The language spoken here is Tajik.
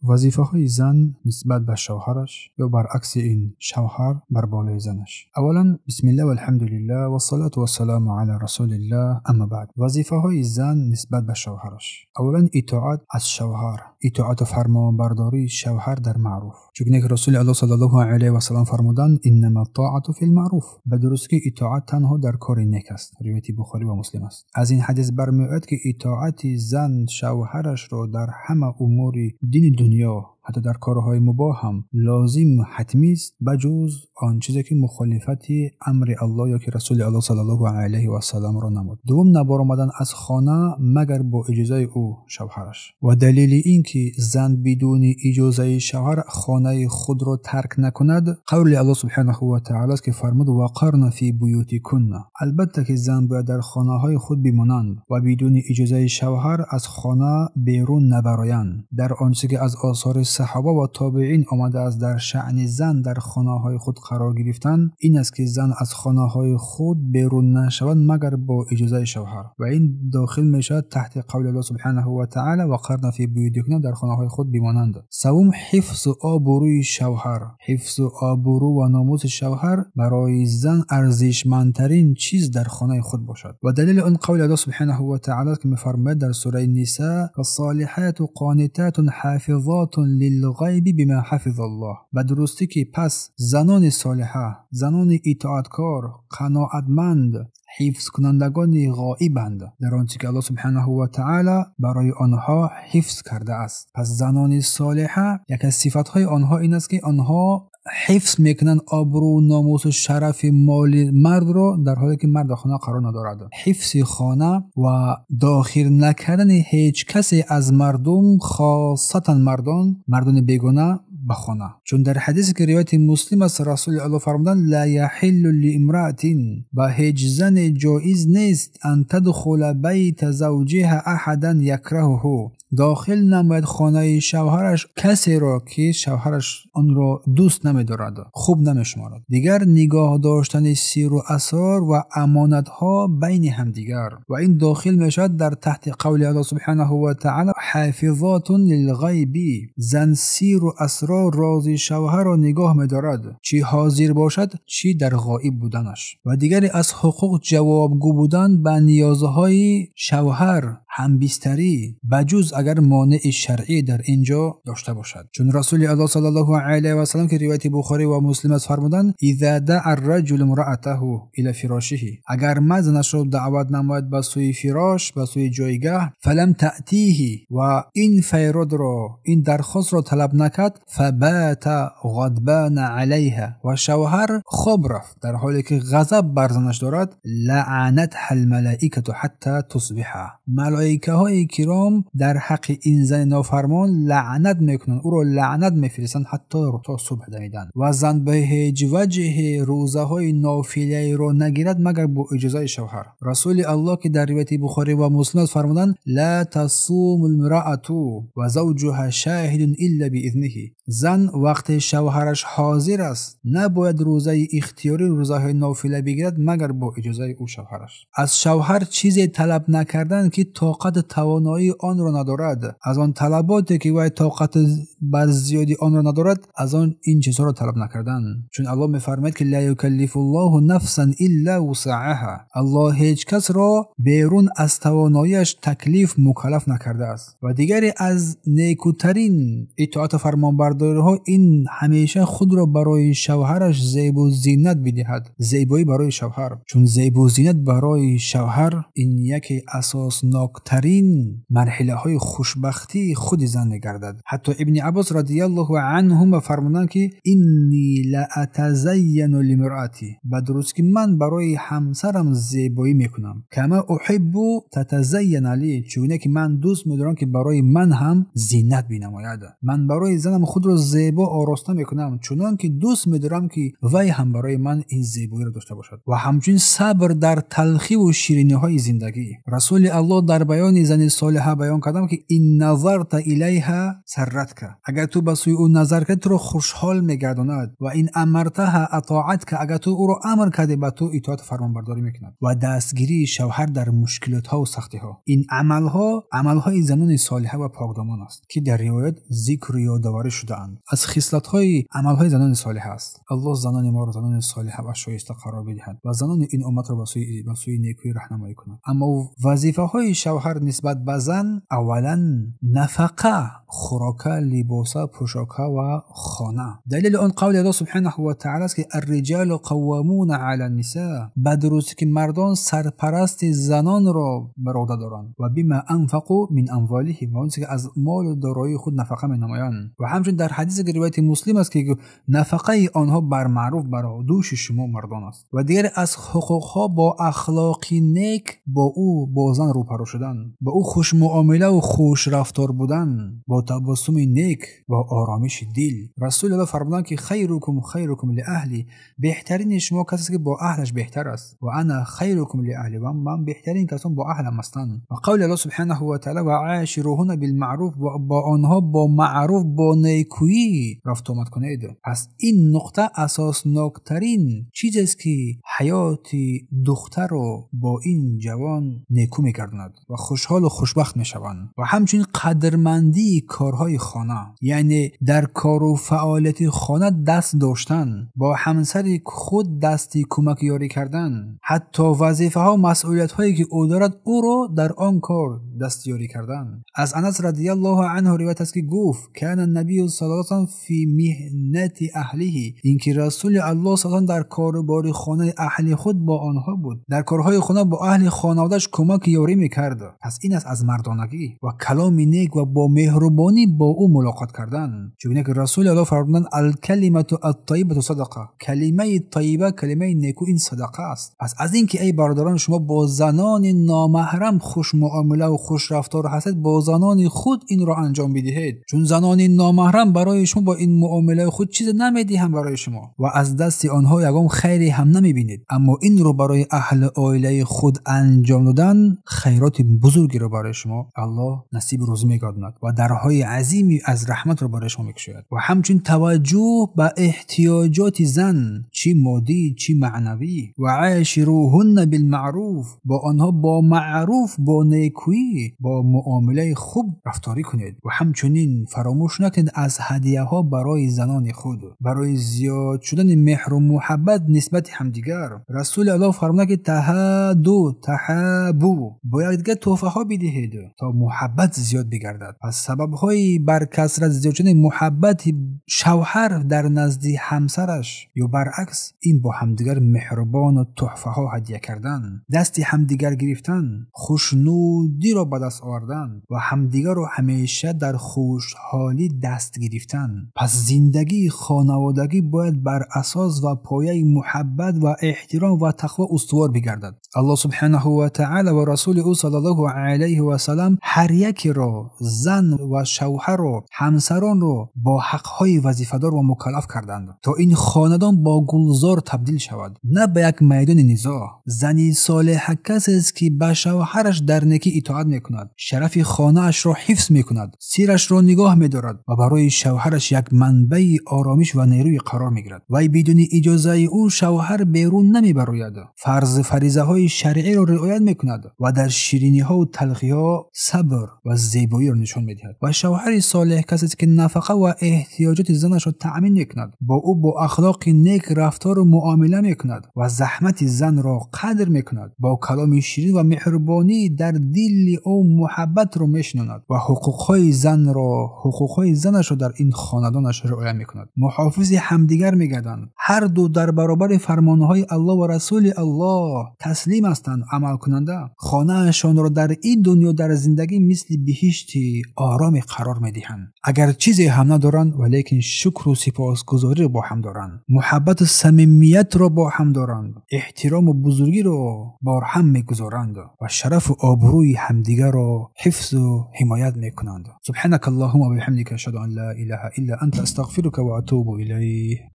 Вазифаҳои зан нисбат ба шавҳараш ё баръакси ин шавҳар бар болои занаш. Аввалан бисмиллаҳ валҳамдулиллаҳ вассалату вассаламу ала расулиллаҳ, амма баъд. Вазифаҳои зан нисбат ба шавҳараш. Аввалан итоат аз шавҳар, итоат ва фармонбардории шавҳар дар маъруф. Чунки Расули Аллоҳ саллаллоҳу алайҳи васаллам фармуданд: иннама тоату фил маъруф. Ба дурустӣ итоат танҳо дар кори нек аст. Ривояти Бухорӣ ва Муслим аст. Аз ин ҳадис бармеояд, ки итоати зан шавҳарашро дар ҳама умури дини дунё, ҳатто дар корҳои мубоҳ ҳам лозим ва ҳатмӣ аст, ба ҷуз он чизе ки мухолифати амри Аллоҳ ё ки Расули Аллоҳ саллаллоҳу алайҳи васалламро намуд. Дуввум, набаромадан аз хона магар бо иҷозаи ӯ шавҳараш. Ва далели ин ки зан бидуни иҷозаи шавҳар хонаи худро тарк накунад, қавли Аллоҳ субҳанаҳу ва таъоло аст, ки фармуд: вақарна фи буютикунна. Албатта ки зан бояд дар хонаҳои худ бимонанд ва бидуни иҷозаи шавҳар аз хона берун набароянд. Дар он чизе ки аз осори саҳоба ва тобеин омадааст дар шаъни зан дар хонаҳои худ қарор гирифтан, ин аст ки зан аз хонаҳои худ берун нашавад магар бо иҷозаи шавҳар. Ва ин дохил мешавад таҳти қавли Аллоҳ субҳанаҳу ва таъоло: вақарна фи буютикунна, дар хонаҳои худ бимонанд. Севум, ҳифзу обрӯи шавҳар. Ҳифзу обрӯ ва номуси шавҳар барои зан арзишмандтарин чиз дар хонаи худ бошад. Ва далели он қавли Аллоҳ субҳанаҳу ва таъоло аст, ки мефармояд дар сураи Ниса: фассолиҳату қонитатун ҳофизотун лилғайби бима ҳафизаллоҳ. Ба дурустӣ ки пас занони солиҳа, занони итоаткор, қаноатманд, ҳифзкунандагони ғоибанд дар он чизе ки Аллоҳ субҳанаҳу ва таъоло барои онҳо ҳифз кардааст. Пас занони солиҳа яке аз сифатҳои онҳо ин аст, ки онҳо ҳифз мекунанд обрӯ, номус ва шарафи моли мардро дар ҳоле ки мард дар хона қарор надорад. Ҳифзи хона ва дохил накардани ҳеҷ касе аз мардум, хосатан мардон, мардони бегона ба хона. Чун дар ҳадисе ки ривояти Муслим аст, Расули Аллоҳ фармуданд: ла яҳиллу лиимраатин, ба ҳеҷ зане ҷоиз нест ан тадхула байта завҷиҳа аҳадан якраҳуҳу, дохил намояд хонаи шавҳараш касеро ки шавҳараш онро дӯст намедорад, хуб намешуморад. Дигар нигоҳ доштани сиру асрор ва амонатҳо байни ҳамдигар. Ва ин дохил мешавад дар таҳти қавли Аллоҳ субҳанаҳу ва таъоло: ҳофизотун лилғайби. Зан сиру асрор рози шавҳарро нигоҳ медорад, чӣ ҳозир бошад, чӣ дар ғоиб буданаш. Ва дигаре аз ҳуқуқ ҷавобгӯ будан ба ниёзҳои шавҳар, ҳамбистарӣ, ба ҷуз агар монеи шаръӣ дар ин ҷо дошта бошад. Чун Расули Аллоҳ саллаллоҳу алайҳи васаллам ки ривояти Бухорӣ ва Муслим аст фармуданд: иза даъа арраҷулу имраатаҳу ила фирошиҳи, агар мард занашро даъват намояд ба сӯи фирош, ба сӯи ҷойгаҳ, фалам таътиҳи, ва ин файродро, ин дархостро талаб накард, фабата ғадбана алайҳа, ва шавҳар хоб рафт дар ҳоле ки ғазаб бар занаш дорад, лаъанатҳа алмалаикату ҳатта тусбиҳа, малоикаҳои киром дар ҳаққи ин зани нофармон лаънат мекунанд, ӯро лаънат мефиристанд ҳатто то субҳ дамидан. Ва зан ба ҳеҷ ваҷҳе рӯзаҳои нофилаиро нагирад магар бо иҷозаи шавҳар. Расули Аллоҳ ки дар ривояти Бухорӣ ва Муслим аст фармуданд: ла тасуму лмраату ва завҷуҳа шоҳидун илла биизниҳи. Зан вақте шавҳараш ҳозир аст набояд рӯзаи ихтиёрӣ, рӯзаҳои нофила бигирад магар бо иҷозаи ӯ шавҳараш. Аз шавҳар чизе талаб накардан ки тоқат тавоноии онро надорад, аз он талаботе ки вай тоқат бар зиёди онро надорад, аз он ин чизҳоро талаб накардан. Чун Аллоҳ мефармояд ки ла юкаллифуллоҳу нафсан илла вусъаҳа, Аллоҳ ҳеҷ касро берун аз тавоноияш таклиф мукаллаф накардааст. Ва дигаре аз некутарин итоат ва фармонбардориҳо ин ҳамеша худро барои шавҳараш зебу зинат бидиҳад. Зебоӣ барои шавҳар, чун зебу зинат барои шавҳар ин яке асосноктарин марҳилаҳои хушбахтии худи зан мегардад. Ҳатто Ибни Аббос радияллоҳу анҳума фармуданд ки инни ла атазайяну лимраати, ба дуруст ки ман барои ҳамсарам зебоӣ мекунам, кама уҳиббу татазайяна ли, чуне ки ман дӯст медорам ки барои ман ҳам зинат бинамояд. Ман барои занам худро зебо ороста мекунам, чунон ки дӯст медорам ки вай ҳам барои ман ин зебоиро дошта бошад. Ва ҳамчунин сабр дар талхиву шириниҳои зиндагӣ. Расули Аллоҳ дар баёни зани солиҳа баён кардам ки ин назарта илайҳа сарратка, агар ту ба сӯи ӯ назар кардӣ туро хушҳол мегардонад, ва ин амартаҳа атоатка, агар ту ӯро амр кардӣ ба ту итоат фармонбардорӣ мекунад. Ва дастгирии шавҳар дар мушкилотҳо ва сахтиҳо. Ин амалҳо амалҳои занони солиҳа ва покдоман аст ки дар ривоят зикру ёдоварӣ шудаанд. Аз хислатҳои амалҳои занони солиҳа аст. Аллоҳ занони моро занони солиҳа ва шоиста қарор бидиҳад ва занони ин умматро ба сӯи некӯӣ раҳнамоӣ кунад. Аммо вазифаҳои шавҳар нисбат ба зан аввалан нафақа, хӯрока, либоса, пӯшока ва хона. Далели он қавли Аллоҳ субҳанаҳу ва таъала аст ки ар-риҷалу қаввамуна ала н-ниса, ба дурустӣ ки мардон сарпарасти занонро бар уҳда доранд, ва бима анфақу мин амволиҳим, ва он чизе ки аз молу дороии худ нафақа менамоянд. Ва ҳамчунин дар ҳадисе ки ривояти Муслим аст ки нафақаи онҳо бар маъруф бар дӯши шумо мардон аст. Ва дигар аз ҳуқуқҳо бо ахлоқи нек бо ӯ бо зан рӯпарӯ шудан, ба ӯ хушмуомила ва хушрафтор будан, бо табассуми нек, бо оромиши дил. Расули Аллоҳ фармуданд ки хайрукум хайрукум лиаҳли, беҳтарини шумо касест ки бо аҳлаш беҳтар аст, ва ана хайрукум лиаҳли, ва ман беҳтарин касон бо аҳлам ҳастам. Ва қавли Аллоҳ субҳанаҳу ва таъала ва ошируҳунна билмаъруф, бо онҳо бо маъруф, бо некӯӣ рафтуомад кунед. Пас ин нуқта асосноктарин чизест ки ҳаёти духтарро бо ин ҷавон некӯ мегардонад ва хушҳолу хушбахт мешаванд. Ва ҳамчунин қадрмандии корҳои хона, яъне дар кору фаъолияти хона даст доштан, бо ҳамсари худ дасти кӯмак ёрӣ кардан, ҳатто вазифаҳо масъулиятҳое ки ӯ дорад ӯро дар он кор дастёрӣ кардан. Аз Анас радиаллоҳу анҳу ривоят аст ки гуфт кана набию саллаллоҳу алайҳи васаллам фи миҳнати аҳлиҳи, инки Расули Аллоҳ саллаллоҳу дар корубори хонаи аҳли худ бо онҳо буд, дар корҳои хона бо аҳли хонаводааш кӯмак ёрӣ мекард. Пас ин аст аз мардонагӣ ва каломи нек ва бо меҳрубонӣ бо ӯ мулоқот кардан. Чунки Расули Аллоҳ фармуданд алкалимату аттайибату садақа, калимаи тайиба, калимаи неку ин садақа аст. Пас аз ин ки эй бародарон шумо бо занони номаҳрам хушмуомила ва хушрафтор ҳастед, бо занони худ инро анҷом бидиҳед, чун занони номаҳрам барои шумо бо ин муомилаи худ чизе намедиҳанд барои шумо ва аз дасти онҳо ягон хайре ҳам намебинед. Аммо инро барои аҳли оилаи худ анҷом додан хайроти бузургеро барои шумо Аллоҳ насиб рӯзӣ мегардонад ва дарҳои азими аз раҳматро барои шумо мекушояд. Ва ҳамчун таваҷҷӯҳ ба эҳтиёҷоти зан, чӣ моддӣ чӣ маънавӣ, ва ошируҳунна билмаъруф, бо онҳо бо маъруф, бо некӯӣ, бо муомилаи хуб рафторӣ кунед. Ва ҳамчунин фаромӯш накунед аз ҳадияҳо барои занони худ, барои зиёд шудани меҳру муҳаббат нисбати ҳамдигар. Расули Аллоҳ фармуданд ки таҳаду таҳабу, бо якдигар туҳфаҳо бидиҳед то муҳаббат зиёд бигардад. Пас сабабҳои бар касрат зиёд шудани муҳаббати шавҳар дар назди ҳамсараш ё баръакс, ин бо ҳамдигар меҳрубону туҳфаҳо ҳадия кардан, дасти ҳамдигар гирифтан, хушнудиро ба даст овардан ва ҳамдигарро ҳамеша дар хушҳолӣ даст гирифтан. Пас зиндагии хонаводагӣ бояд бар асос ва пояи муҳаббат ва эҳтиром ва тақво устувор бигардад. Аллоҳ субҳанаҳу ва таъала ва расули ӯ саллаллоҳу алайҳи васаллам ҳар якеро, зан ва шавҳарро, ҳамсаронро бо ҳақҳои вазифадор ва мукаллаф карданд то ин хонадон бо гулзор табдил шавад, на ба як майдони низоъ. Зани солиҳа касест ки ба шавҳараш дар некӣ итоат мекунад, шарафи хонаашро ҳифз мекунад, сирашро нигоҳ медорад ва барои шавҳараш як манбаи оромиш ва нерӯи қарор мегирад. Вай бидуни иҷозаи ӯ шавҳар берун намебарояд, фарз фаризаҳои шаръиро риоят мекунад ва дар шириниҳову талхиҳо сабр ва зебоиро нишон медиҳад. Ва шавҳари солеҳ касест ки нафақа ва эҳтиёҷоти занашро таъмин мекунад, бо ӯ бо ахлоқи нек рафтору муомила мекунад ва заҳмати занро қадр мекунад, бо каломи ширин ва меҳрубонӣ дар дили ӯ муҳаббатро мешинонад ва ҳуқуқҳои занашро дар ин хонадонаш риоя мекунад. Муҳофизи ҳамдигар мегарданд, ҳар ду дар баробари фармонҳои Аллоҳ ва расули Аллоҳ таслим ҳастанд, амалкунанда. Хонаашонро дар ин дунё дар зиндагӣ мисли биҳишти ороме қарор медиҳанд. Агар чизе ҳам надоранд, валекин лекин шукру сипосгузориро бо ҳам доранд, муҳаббату самимиятро бо ҳам доранд, эҳтирому бузургиро бар ҳам мегузоранд ва шарафу обрӯи ҳамдигарро ҳифзу ҳимоят мекунанд. سبحانك اللهم وبحمدك، أشهد أن لا إله إلا أنت، أستغفرك وأتوب إليك.